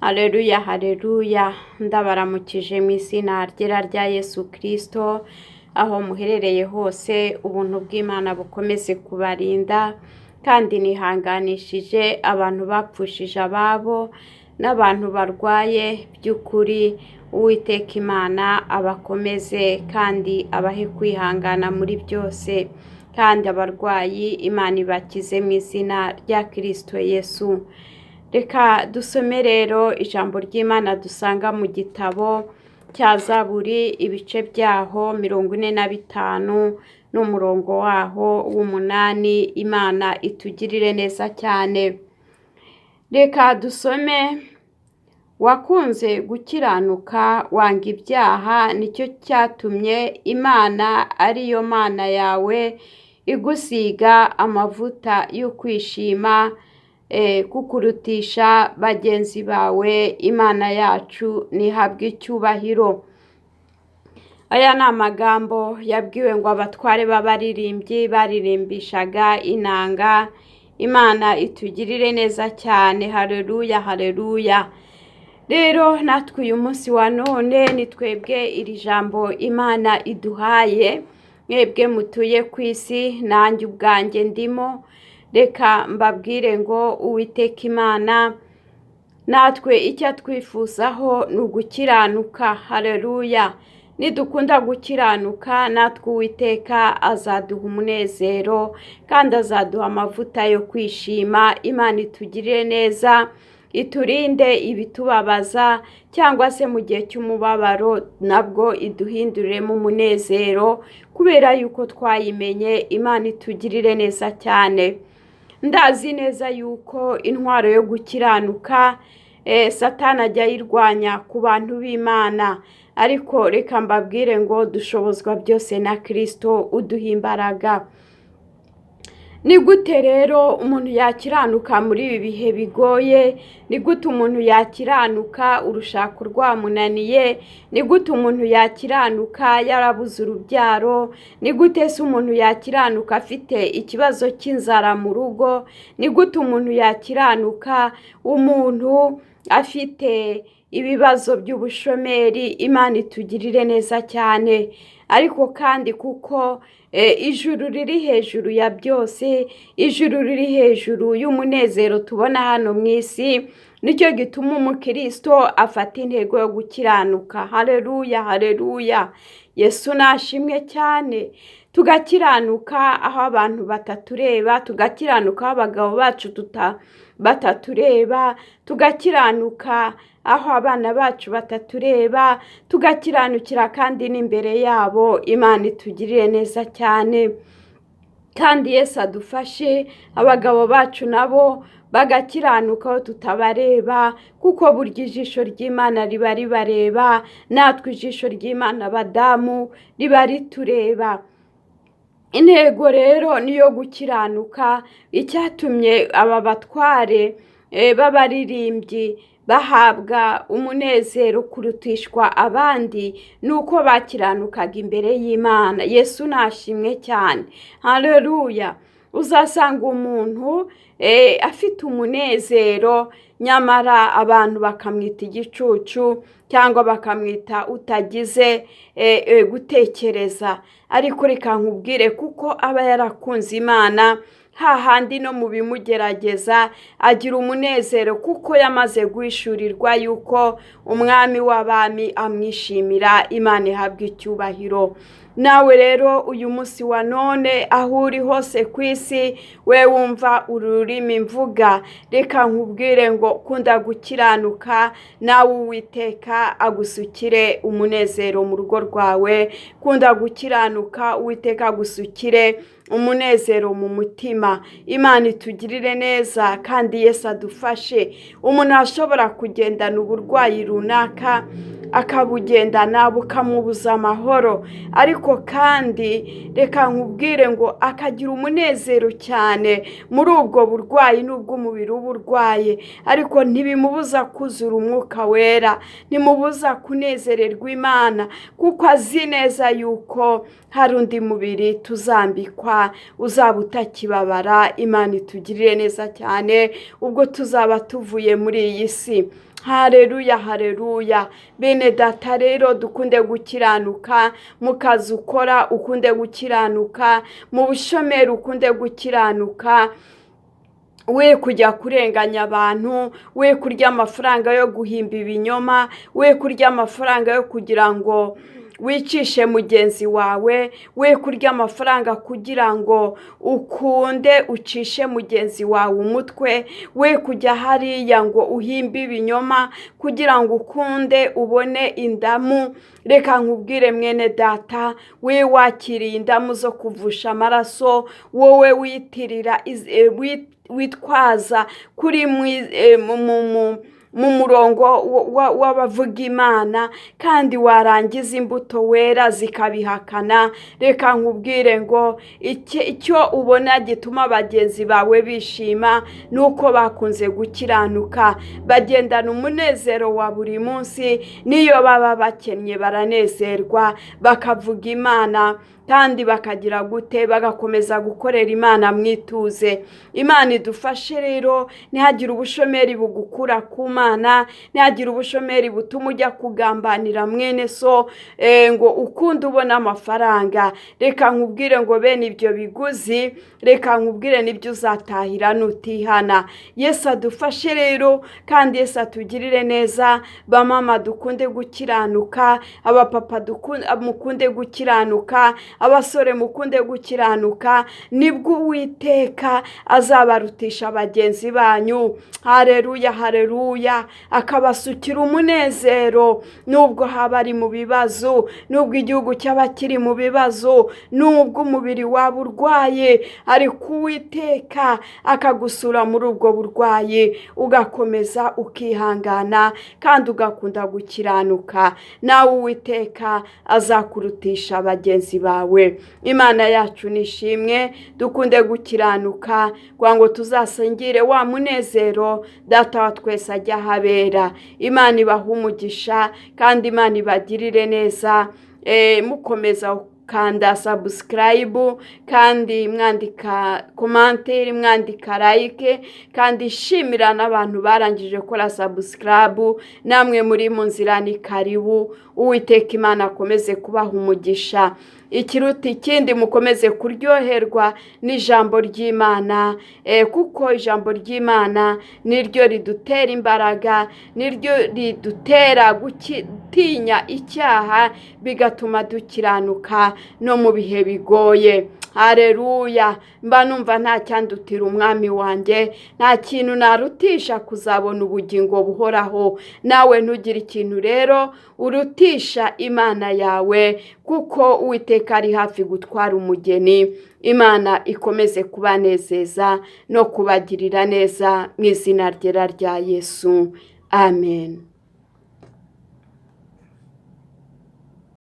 Haleluya, haleluya, ndabaramukije mu izina ryera rya Yesu Kristo, aho muherereye hose ubuntu bw'Imana bukomeze kubarinda, kandi nihanganishije abantu bapfushije ababo n'abantu barwaye. By'ukuri Uwiteka Imana abakomeze kandi abahe kwihangana muri byose, kandi abarwayi Imana ibakize mu izina rya Kristo Yesu. Reka dusome rero ijambo ry'Imana dusanga mu gitabo cya Zaburi, ibice byaho 45 n'umurongo waho w'8. Imana itugirire neza cyane. Reka dusome: wakunze gukiranuka wanga ibyaha, nicyo cyatumye Imana ariyo Mana yawe igusiga amavuta yo kwishima kukurutisha bagenzi bawe. Imana yacu ntihabwe icyubahiro. Aya ni amagambo yabwiwe ngo abatware b'abaririmbyi baririmbishaga inanga. Imana itugirire neza cyane. Haleluya, haleluya. Rero natwe uyu munsi wa none ni twebwe iri jambo Imana iduhaye, mwebwe mutuye ku isi, nanjye ubwanjye ndimo. Reka mbabwire ngo Uwiteka Imana natwe icyo atwifuzaho ni ugukiranuka. Haleluya. Nidukunda gukiranuka natwe Uwiteka azaduha umunezero kandi azaduha amavuta yo kwishima. Imana itugirire neza, iturinde ibitubabaza, cyangwa se mu gihe cy'umubabaro nabwo iduhinduriremo umunezero, kubera yuko twayimenye. Imana itugirire neza cyane. Ndazi neza yuko intwaro yo gukiranuka Satani ajya ayirwanya ku bantu b'Imana, ariko reka mbabwire ngo dushobozwa byose na Kristo uduha imbaraga. Ni gute rero umuntu yakiranuka muri ibi bihe bigoye? Ni gute umuntu yakiranuka urushako rwamunaniye? Ni gute umuntu yakiranuka yarabuze urubyaro? Ni gute se umuntu yakiranuka afite ikibazo cy'inzara mu rugo? Ni gute umuntu yakiranuka umuntu afite ibibazo by'ubushomeri? Imana itugirire neza cyane. Ariko kandi kuko ijuru riri hejuru ya byose, ijuru riri hejuru y'umunezero tubona hano mu isi, nicyo gituma umukristo afata intego yo gukiranuka. Haleluya, haleluya. Yesu nashimwe cyane. Tugakiranuka aho abantu batatureba, tugakiranuka aho abagabo bacu batatureba, tugakiranuka aho abana bacu batatureba, tugakiranukira kandi n'imbere yabo. Imana itugirire neza cyane. Kandi Yesu adufashe, abagabo bacu nabo bagakiranuka aho tutabareba, kuko burya ijisho ry'Imana riba ribareba, natwe ijisho ry'Imana abadamu riba ritureba. Intego rero niyo gukiranuka. Icyatumye aba batware b'abaririmbyi bahabwa umunezero kurutishwa abandi ni uko bakiranukaga imbere y'Imana. Yesu nashimwe cyane. Haleluya. Uzasanga umuntu afite umunezero, nyamara abantu bakamwita igicucu cyangwa bakamwita utagize gutekereza. Ariko reka nkubwire, kuko aba yarakunze Imana, hahandi no mu bimugerageza agira umunezero, kuko yamaze guhishurirwa yuko umwami w'abami amwishimira. Imana ihabwa icyubahiro. Nawe rero uyu munsi wa none aho uri hose ku isi, we wumva ururimi mvuga, reka nkubwire ngo kunda gukiranuka, nawe Uwiteka agusukire umunezero mu rugo rwawe. Kunda gukiranuka, Uwiteka agusukire umunezero mu mutima. Imana itugirire neza kandi Yesu adufashe. Umuntu ashobora kugendana uburwayi runaka akabugendana bukamubuza amahoro, ariko kandi reka nkubwire ngo akagira umunezero cyane muri ubwo burwayi, n'ubwo umubiri uba urwaye, ariko ntibimubuza kuzura umwuka wera, ntimubuza kunezererwa Imana, kuko azi neza yuko hari undi mubiri tuzambikwa uzaba utakibabara. Imana itugirire neza cyane ubwo tuzaba tuvuye muri iyi si. Hareruya, hareruya. Bene data rero, dukunde gukiranuka. Mu kazi ukora ukunde gukiranuka, mu bushomeri ukunde gukiranuka, we kujya kurenganya abantu, we kurya amafaranga yo guhimba ibinyoma, we kurya amafaranga yo kugira ngo wicishe mugenzi wawe, we kurya amafaranga kugira ngo ukunde ucishe mugenzi wawe umutwe, we kujya hariya ngo uhimbe ibinyoma kugira ngo ukunde ubone indamu. Reka nkubwire mwene data, we wakiriye indamu zo kuvusha amaraso, wowe witirira witwaza kuri mu murongo w'abavuga Imana, kandi warangiza imbuto wera zikabihakana. Reka nkubwire ngo icyo ubona gituma bagenzi bawe bishima ni uko bakunze gukiranuka, bagendana umunezero wa buri munsi, n'iyo baba bakennye baranezerwa, bakavuga Imana, kandi bakagira gute, bagakomeza gukorera Imana mwituze. Imana idufashe rero, ntihagire ubushomeri bugukura ku Mana, ntihagire ubushomeri butuma ujya kugambanira mwene so ngo ukunde ubone amafaranga. Reka nkubwire ngo bene ibyo biguzi, reka nkubwire n'ibyo uzatahira nutihana. Yesu adufashe rero, kandi Yesu atugirire neza. Bamama dukunde gukiranuka, abapapa mukunde gukiranuka, abasore mukunde gukiranuka, nibwo Uwiteka azabarutisha bagenzi banyu. Hareruya, hareruya. Akabasukira umunezero, nubwo haba ari mu bibazo, nubwo igihugu cyaba kiri mu bibazo, nubwo umubiri waba urwaye, ariko Uwiteka akagusura muri ubwo burwayi, ugakomeza ukihangana kandi ugakunda gukiranuka, nawe Uwiteka azakurutisha bagenzi bawe. Imana yacu nishimwe, dukunde gukiranuka kugira ngo tuzasengere wa munezero data wa twese ajya ahabera. Imana ibahe umugisha kandi Imana ibagirire neza. Mukomeza kanda subscribe, kandi mwandika commentaire, mwandika like, kandi shimira n'abantu barangije gukora subscribe. Namwe muri mu nzira ni karibu. Uwiteka Imana akomeze kubaha umugisha. Ikiruta ikindi, mukomeze kuryoherwa n'ijambo ry'Imana, kuko ijambo ry'Imana niryo ridutera imbaraga, niryo ridutera gutinya icyaha, bigatuma dukiranuka no mu bihe bigoye. Hareruya. Mba numva nta cyandutira umwami wanjye, nta kintu narutisha kuzabona ubugingo buhoraho. Nawe ntugire ikintu rero urutisha Imana yawe, kuko Uwiteka ari hafi gutwara umugeni. Imana ikomeze kubanezeza no kubagirira neza mu izina ryera rya Yesu. Amen.